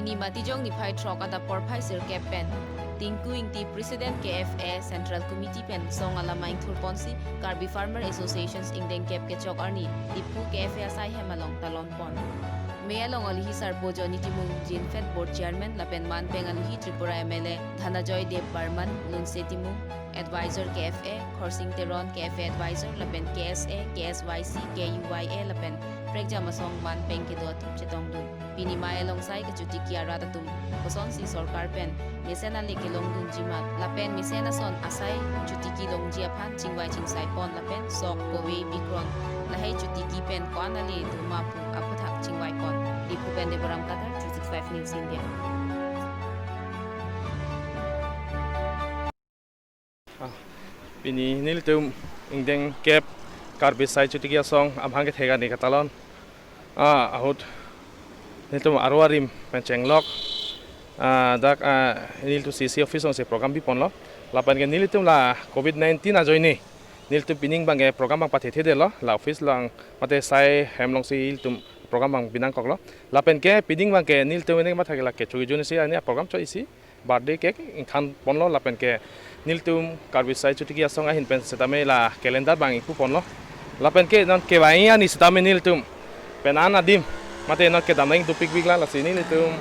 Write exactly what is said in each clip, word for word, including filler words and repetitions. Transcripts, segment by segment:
Nimatijong niphai throk adap porphai sirkep pen Tinku Ingti, President K F A Central Committee pen song alam ingthur ponsi Karbi Farmer Associations ingdeng kep kechok arni Diphu K F A asai hem along talon pon. Mei along alohi sarpo Johnny Timung, Jinfed Board Chairman, lapen manpeng alohi Tripura M L A Dhanajoy Deb Barman, Lunse Timung, Advisor K F A, Khorsing Teron, K F A Advisor, lapen K S A, K S Y C, K U Y A, lapen prekjam asong manpeng kedo atum chetongdun. Pini mei along sai kachotiki arat atum kosonsi sorkar pen mesen ale kelongdunji ma, lapen mesen ason asai chotiki longji aphan chingvai chingsai pon lapen sok, kove, bikron lahei chotiki pen ko-an ale do ma pu aphuthak chingvai pon. Diphu pen Deboram Kadar, three six five News India. Ah, pini nelitum ingdeng kep Karbi Sai Chotiki Asong amahang kethek arni katalon, ah, ahut nelitum aro arim pen chenglok, ah, dak, ah, nelitum C C office alongsi program biponlo. Lapen ke nelitum la covid nineteen ajoine nelitum pining abangke program abang pathethedetlo, la office along mate sai hem alongsi nelitum program abang binangkoklo. Lapen ke pining abangke nelitum ini matha ke la kecho kejun isi arni program chot isi birthday cake ingthan ponlo, lapen ke nelitum Karbi Sai Chotiki Asong ahin pen setame la calendar abang ingpu ponlo. Lapen ke non kevang arni setame nelitum penang adim mate non kedam nang dopikpiklo, lasi nelitum,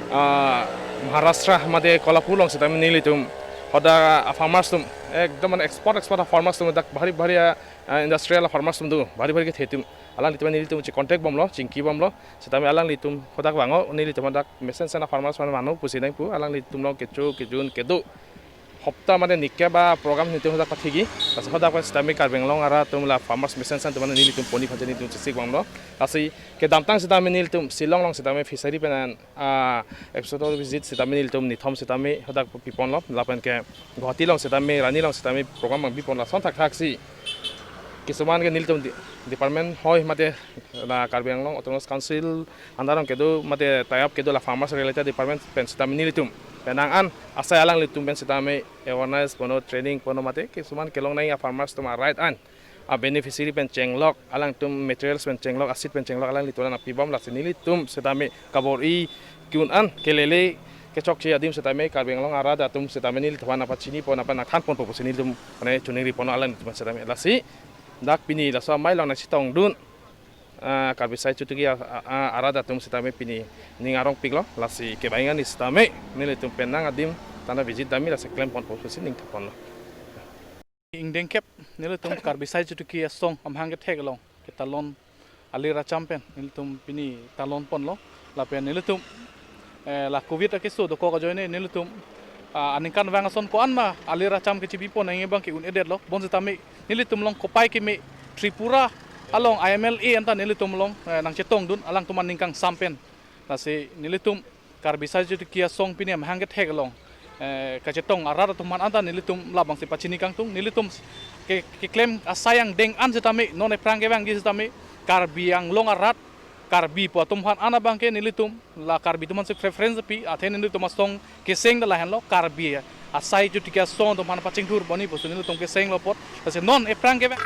ah, Maharashtra mate Kolhapur along setame nelitum hadak, ah, farmers atum ekdom mane expert expert farmers atum dak bhari bhari, ah, industrial farmers atum do, bhari bhari kethe atum, alanglitum nelitum che contact bomlo, chingki bomlo. Setame alanglitum hadak vang-o, nelitum hadak mesen mesen a-farmers mane mano pusi nangpu, alanglitum along kecho kejun kedo hopta mane nikkep a-program nelitum hadak pathekji. Lasi hadak pen setame Karbi Anglong arat atum la farmers mesen mesen atum mane nelitum poni phanche nelitum chesik bomlo. Lasi kedamtang setame nelitum Shillong along setame fishery pen an, ah, episode visit setame nelitum nithom setame hadak piponlo. Lapen ke Guwahati along setame, Rani along setame program abang biponlo. Lason thakthaksi kisuman ke nelitum di-, department hoi mate la Karbi Anglong Autonomous Council under along kedo mate tie up kedo la farmers related department pen setame nelitum penang an asai alanglitum pen setame awareness ponlo, training ponlo mate kisuman kelong nang a-farmers atum a-right an, a-beneficiary pen chenglok, alangtum materials pen chenglok, a-seed pen chenglok alanglitum aphan pibom, lasi nelitum setame kabor-i ke-un an kelele kechokche adim setame Karbi Anglong arat atum setame nelitum aphan pachini pon aphan nangthan ponpo pusi nelitum mane choningri ponlo alanglitum setame. Lasi dak pini laso amei along nangchetongdun, ah, Karbi Sai Chotiki a, a, a, arat atum setame pini ning arongpiklo, lasi kevang arni setame nelitum penang adim tanda visit damji, lasi klem ponpo pusi ning thaponlo. Ingdeng kep nelitum Karbi Sai Chotiki Asong amahang kethek along ketalon alir acham pen nelitum pini talon ponlo, lapen nelitum, eh, la covid akeso dokok ajoine nelitum, ah, aningkanvang ason ko-an ma alir acham kechebi pon nangji abangke un-edetlo. Bonsitame nelitum along kopai keme Tripura along a-M L A anta nelitum along, eh, nangchetongdun, alangtum aningkangsam pen. Lasi nelitum Karbi Sai Chotiki Asong pini amahang kethek along, eh, kachetong arat atum aphan anta nelitum labangsi pachini kangtung, nelitum ke, keklem asai angdeng an setame, non ephrang kevangji setame Karbi Anglong arat, Karbi pu atum aphan an abangke nelitum la Karbi atum aphansi preference pi, athe nelitum asong keseng ta lahenlo, Karbi Sai Chotiki Asong atum aphan pachingthur bomji pusi nelitum kesenglo apot. Lasi non ephrang kevang